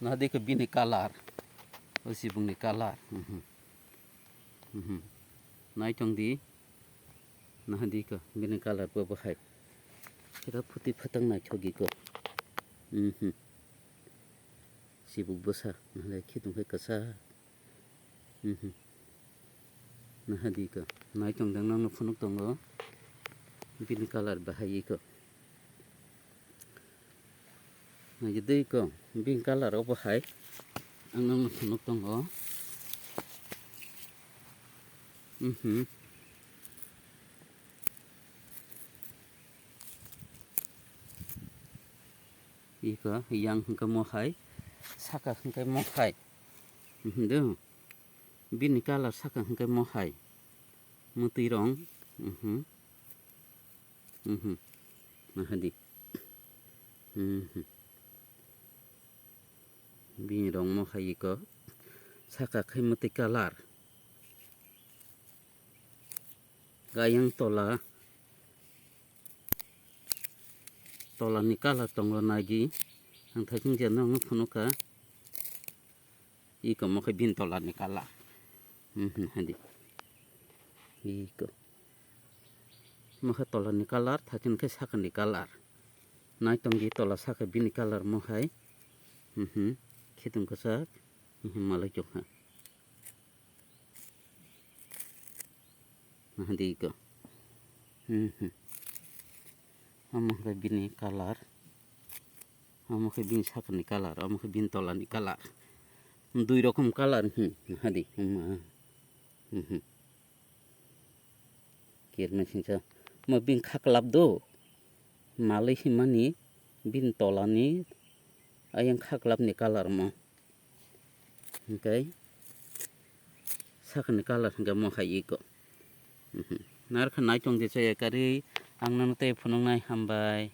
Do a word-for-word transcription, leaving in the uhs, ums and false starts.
Nahadi ko bini colour. O sibungni colour. Mhm. Mhm. Naitong di. Nahadi ko bini colour bo bahai. Kira phuti phatang naithogi ko. Mhm. Sibuk bwsa. Nahle khidung hai kasa. Mhm. Nahadi ko. Naitong dang nangno phunuk tongo. Bini colour bahai ko. Naidi ko. Bini colour obo hai. Ang nangno phunuk tongo. Mhm. Iko yang hwnkhe mohai, saka hwnkhe mohai. Mhm, do. Bini colour saka hwnkhe mohai. Mwtwi rong. Mhm. Mhm. Nahadi. Mhm. Bini rong mohai iko. Saka khai mwtwi colour. Gayang tola. Tola ni colour tongo naidi. Ang thaichung je nokno phunukha. Iko mokhe bini tola ni colour. Mhm, hadi. Iko. Mokhe tola ni colour, thaichung khe saka ni colour. Naitong di tola saka bini colour mohai. Mhm. Khitung kwchak. Mhm, malai chokha. Nahadi ko. Mhm. Omo khe bini colour. Omo khe bini sakani colour. Omo khe bini tolani colour. Dui rokom colour, hmm, nahadi. Hmm, mhm. Kirmai singsa. Mo bini khaklap do. Malai himani bini tolani ayang khaklapni colour mo. Hingke sakani colour hingke mohai iko. Mhm. Narkha naitong de chaya kari ang nano tei phunuknai hambai.